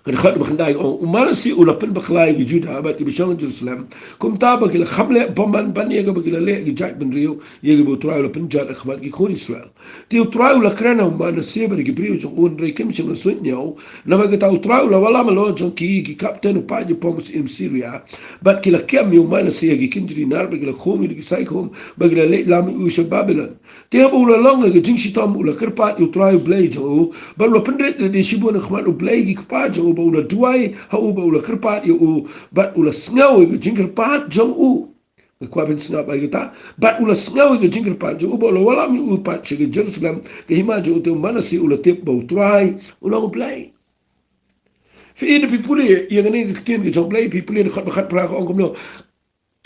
Ka dkhot ba khyndai ka ong, u Manasseh u la pynbakla ïa ki Judah bad kiba shong ha Jerusalem, kumta ba ki la kham leh bymman ban ïa kaba ki la leh ki jaitbynriew, ïa kiba u Trai u la pynjot ha khmat ki khun Israel. Te u Trai u la kren ha u Manasseh bad ki briew jong u, hynrei kim shym la suidñiew. Namar kata u Trai u la wallam halor jong ki ïa ki kapten u paid jong u syiem Syria, bad ki la kem ïa u Manasseh ha ki kynjri nar, bad ki la khum ïa u da ki saikhum, bad ki la leit lam ïa u sha Babilon. Te haba u la long ha ka jingshitom u la kyrpad ïa u Trai u Blei jong u, bad u la pynrit lade shibun ha khmat u Blei ki kpa jong u, bad u la duwai ha u, bad u la kyrpad ïa u, bad u la sngew ïa ka jingkyrpad jong u. Nga kwah phin sngap ïa kata. Bad u la sngew ïa ka jingkyrpad jong u, bad u la wallam ïa u pat sha ka Jerusalem, ka hima jong u. Te u Manasseh u la tip ba u Trai u long u Blei. Phi ïa, phi pule ïa kane ka ktien ka jong u Blei, phi pule na dkhot ba khatphra ka ong kumno.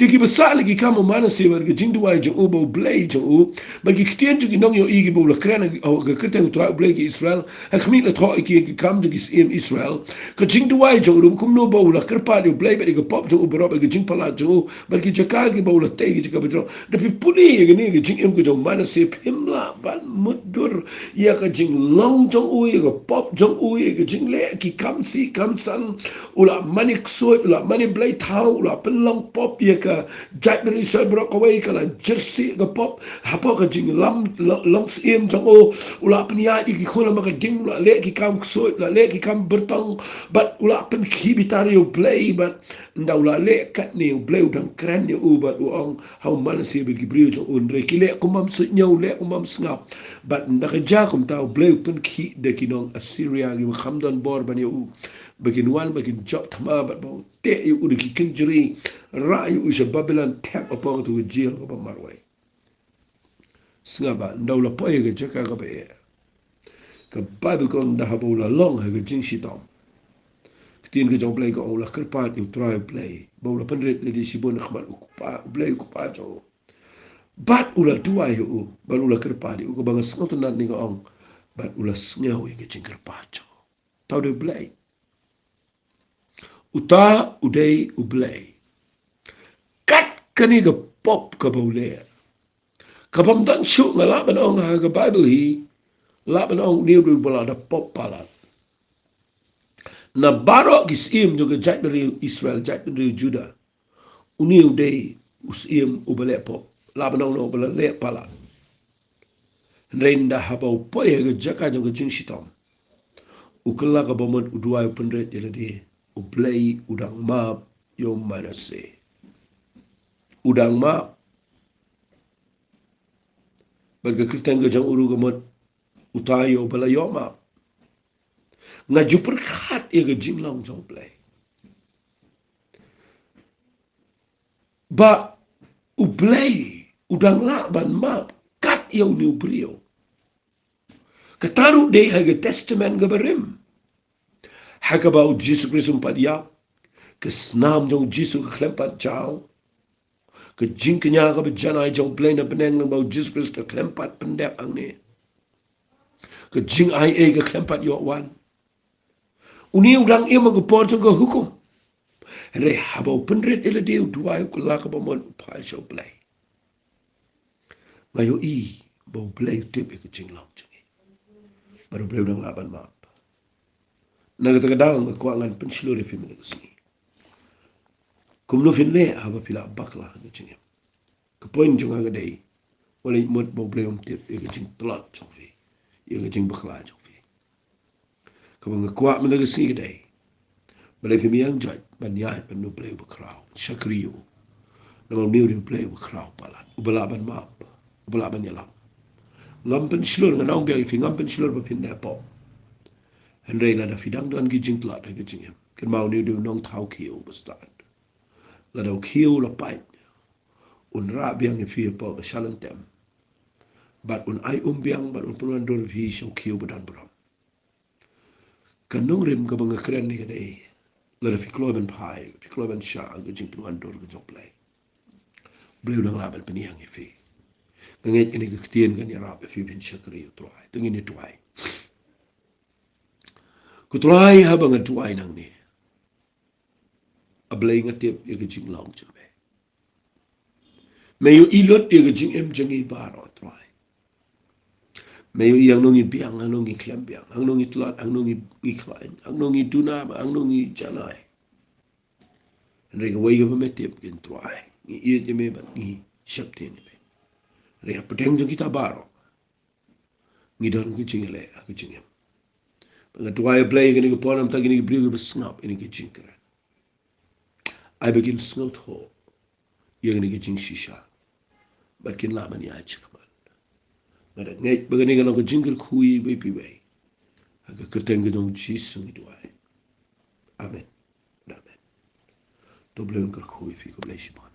Te kiba sah la ki kam u Manasseh bad ka jingduwai jong u, bad u Blei jong u, bad ki ktien jong ki nongïohi kiba u la kren ha ka kyrteng u Trai u Blei ki Israel, ha khmih, la thoh ïa ki ha ki kam jong ki syiem Israel. Ka jingduwai jong u ruh kumno ba u la kyrpad ïa u Blei bad ïa ka pop jong u baroh, bad ïa ka jingpalat jong u, bad ki jaka kiba u la tei, ki jaka bajrong. Lada phi pule ïa kane ka jingim ka jong u Manasseh, phim lah ban mutdur ïa ka jinglong jong u, ïa ka pop jong u, ïa ka jingleh ki kam sih kam san. U la mane ksuid, u la mane blei thaw, u la pynlong pop ïa ka jaitbynriew Israel baroh, kawei ka la jyrsieh ka pop hapoh ka jinglam lo-, long syiem jong u. U la pynïaid ïa ki khun lyngba ka ding, u la leh ki kam ksuid, u la leh ki kam byrtong, bad u la pynkhih bitar ïa u Blei, bad ynda u la leh katne u Blei u dang kren ïa u bad u ong ha u Manasseh bad ki briew jong u, hynrei ki leh kum bym suidñiew, leh kum bym sngap. Bad ynda ka jia kumta u Blei u pynkhih da ki nong Assyria kiba kham don bor ban ïa u, ba kin wan, ba kin jop thma, bad ba u teh ïa u da ki kynjri, rah ïa u sha Babilon, thep hapoh katu ka jel kaba marwei. Sngap ba ynda u la poi ha ka jaka kaba eh, ka Baibl ka ong ynda haba u la long ha ka jingshitom, ka ktien ka jong u Blei ka ong u la kyrpad ïa u Trai u Blei, bad u la pynrit lade shibun ha khmat u Kpa, u Blei u Kpa jong u. Bad u la duwai ïa u, bad u la kyrpad ïa u, kaba nga sngewtynnad ne nga ong, bad u la sngew ïa ka jingkyrpad jong u. Uta u dei u Blei. Uta u dei u Blei. Kat kane ka pop kaba u leh, ka bym don shuh, nga lah ban ong ha ka Baibl hi, lah ban ong une u dei uba la da pop palat. Na baroh ki syiem jong ka jaitbynriew Israel, jaitbynriew Judah, une u dei u syiem uba leh pop, lah ban ong uba la leh palat. Hynrei ynda haba u poi ha ka jaka jong ka jingshitom, u kylla kaba mut, u duwai, u pynrit ïa lade, u Blei u dang map ïa u Manasseh. U dang map. Bad ka kyrteng ka jong u ruh ka mut, uta ïa uba la ïoh map. Nga ju pyrkhat ïa ka jinglong jong u Blei, ba u Blei u dang lah ban map kat ïa une u briew. Kata ruh dei ha ka Testament kaba rim, ha kaba u Jisu Khrist um pat ïap, ka snam jong u Jisu ka khlem pat jaw, ka jingkñia kaba janai jong u Blei na bneng lyngba u Jisu Khrist ka khlem pat pyndep hangne. Ka jingai ei ka khlem pat ïoh wan. Une u dang im ha ka por jong ka hukum. Hynrei haba u pynrit ïa lade, u duwai, u kylla kaba mon, u phai sha U Blei. Nga ïohi ba U Blei u tip ïa ka jinglong jong ngi. Bad U Blei u dang lah ban map. Na kata ka daw nga kwah ngan pynshlur ïa phi mynne ka sngi. Kumno phin leh haba phi la bakla ha ka jingim? Ka point jong nga ka dei, wat leit mut ba U Blei um tip ïa ka jingtlot jong phi, ïa ka jingbakla jong phi. Kaba nga kwah mynta ka sngi ka dei, balei phim ïeng jait ban ïaid bad U Blei uba khraw, shakri ïa u? Namar une u dei U Blei uba khraw palat, uba lah ban map, uba lah ban ïalam. Ngam pynshlur, nga ong biang ïa phi, ngam pynshlur ba phin neh pop. Hynrei lada phi dang don ki jingtlot ha ka jingim, kynmaw une u dei u nongthaw khiew ba stad. Lada u khiew la pait, un rah biang ïa phi hapoh ka shalyntem. Bad un ai um biang, bad un pynwandur ïa phi sha u khiew ba don burom. Ka nongrim kaba nga kren ne ka dei, lada phi kloi ban phai, phi kloi ban shah ha ka jingpynwandur ka jong U Blei, U Blei u dang lah ban pynïeng ïa phi. Nga ngeit kane ka ktien kan ïarap ïa phi phin shakri ïa U Trai. To ngin ïa duwai. Ko Trai, haba nga duwai nangne, A Blei, nga tip ïa ka jinglong jong me. Me ïohi lut ïa ka jingim jong ngi baroh, Trai. Me ïohi hangno ngi biang, hangno ngi khlem biang, hangno ngi tlot, hangno ngi, ngi khlaiñ, hangno ngi duna, hangno ngi janai. Hynrei kawei kaba me tip kein, Trai, ngi ïeit ïa me bad ngi sheptieng ïa me. Hynrei hapdeng jong kita baroh ngi don ka jingïaleh ha ka jingim. Bad nga duwai, A Blei, kane ka por, namar kine ki briew kiba sngap ïa kane ka jingkren, ai ba kin sngewthuh ïa kane ka jingshisha bad kin lah ban ïaid shakhmat. Nga da ngeit ba kane ka long ka jingkyrkhu iwei pa iwei. Ha ka kyrteng ka jong U Jisu ngi duwai. Amen. Amen. To U Blei un kyrkhu ïa phi, khublei shibun.